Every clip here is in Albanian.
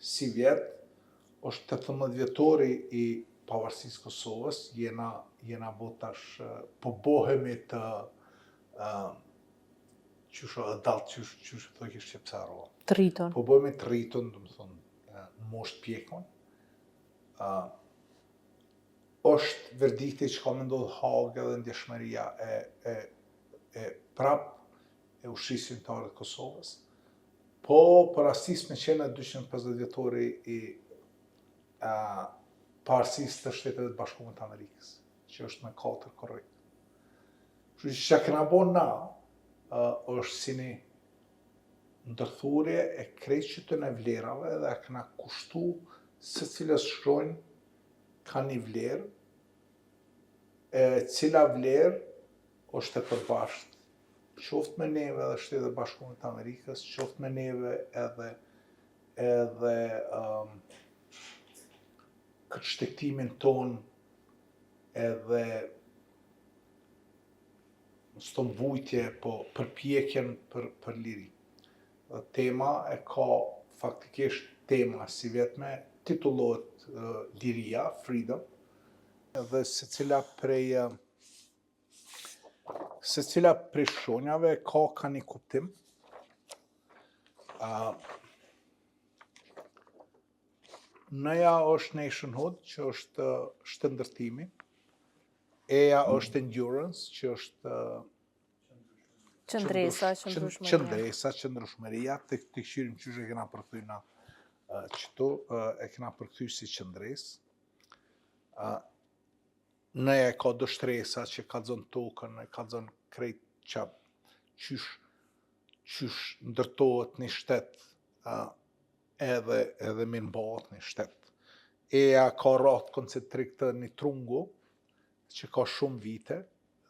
Sivjet është 18 vjetori i pavarësisë Kosovës, jena, jena bo tash, po bohemi të uh, qysh adult, qysh, qysh thoj kish që pse harrova. Të rritun. Po bohemi të rritun, do të thonë, në moshë të pjekun. Uh, është verdikti që ka me ndodhë Hagë edhe ndjeshmëria e, e, e prap e ushtrisë çlirimtare të Kosovës. Po, për rastis me qenë 250 vjetori i a, pavarësisë të Shteteve të Bashkuara të Amerikës, që është me 4 korrik. Kështu që që kena bo na, uh, është si një ndërthurje e krejt qëtyne vlerave dhe e kena kushtu se cilës shkronjë ka një vlerë, e cila vlerë është e përbashkët, qoftë me neve edhe Shtetet e Bashkuara të Amerikës, qoftë me neve edhe edhe um, këtë shtegtimin ton edhe s'thom vujtje, po përpjekjen për, për liri. Dhe tema e ka faktikisht tema si vetme titullohet uh, Liria, Freedom, dhe secila prej uh, secila prej shkronjave ka ka një kuptim. Uh, N-ja është nationhood, që është shtetndërtimi. E-ja është endurance, që është Qëndresa, qëndrueshmëria. Qëndresa, qëndrueshmëria, të të këshirim qysh e kena përkthy na qëtu, e kena përkthy si qëndresë. N-ja e ka dështresa që ka zonë tokën, e ka zonë krejt që qysh, qysh ndërtohet një shtet, edhe, edhe mirëmbahet një shtet. E-ja ka rrathë koncentrik të një trungu, që ka shumë vite,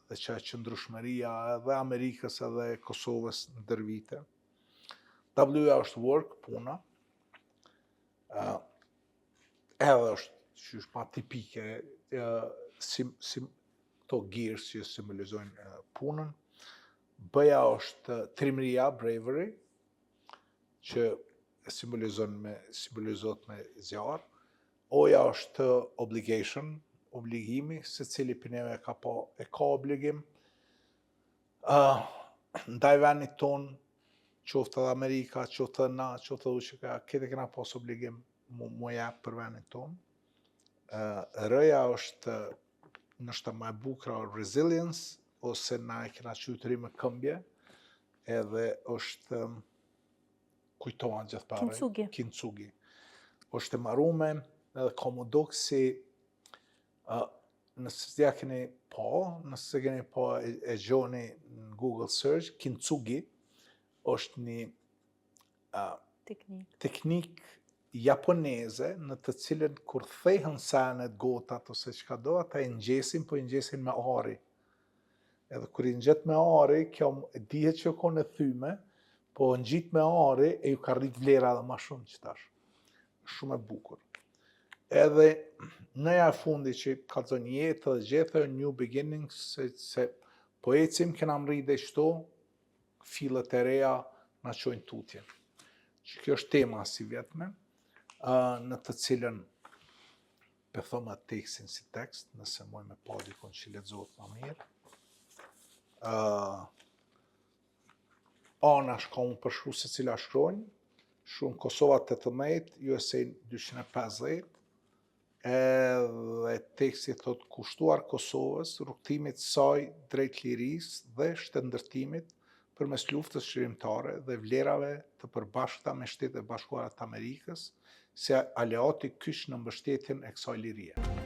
dhe që e qëndrueshmëria edhe Amerikës edhe Kosovës ndër vite. W është work, puna. Uh, edhe është qysh ma tipike, uh, si, si këto gears që simbolizojnë uh, punën. B-ja është trimëria, bravery, që simbolizon me simbolizohet me zjarr. O-ja është obligation, obligimi, secili prej neve ka po e ka obligim. Uh, ndaj vendit ton, qoftë edhe Amerika, qoftë edhe na, qoftë edhe UÇK, këtë kena pas obligim mu, mu jep për vendin ton. Uh, R-ja është nështë më e bukura resilience, ose na e kena quajtur rimëkëmbje, edhe është kujtoha gjithë pare. Kintsugi. Kintsugi. është e marume, edhe ka mu duk si, uh, nëse s'ja keni pa, nëse keni pa e, e gjoni në Google search, Kintsugi është një uh, Teknik. teknik japoneze në të cilën kur thehen senet, gotat ose çka do, ata i ngjesin, po i ngjesin me ari. Edhe kur i ngjet me ari, kjo dihet që ka në thyme, po ngjit me ari e ju ka rrit vlera edhe ma shumë që tash. Shumë e bukur. Edhe N-ja e fundi që ka zonë jetë dhe gjithë, new beginnings, se, se po ecim kena mrri dhe qëto, fillet e reja na qojnë tutje. Që kjo është tema si vetme, uh, në të cilën pe thom atë tekstin si tekst, nëse muj me pa dikun që lexohet ma mirë. Uh, Ana shka unë përshkru se cila shkronjë, shkruan Kosova 18, USA 250, edhe teksti thot kushtuar Kosovës, rrugëtimit saj drejt lirisë dhe shtetndërtimit përmes luftës çlirimtare dhe vlerave të përbashkëta me Shtetet e Bashkuara të Amerikës, si aleati kyç në mbështetjen e kësaj lirie.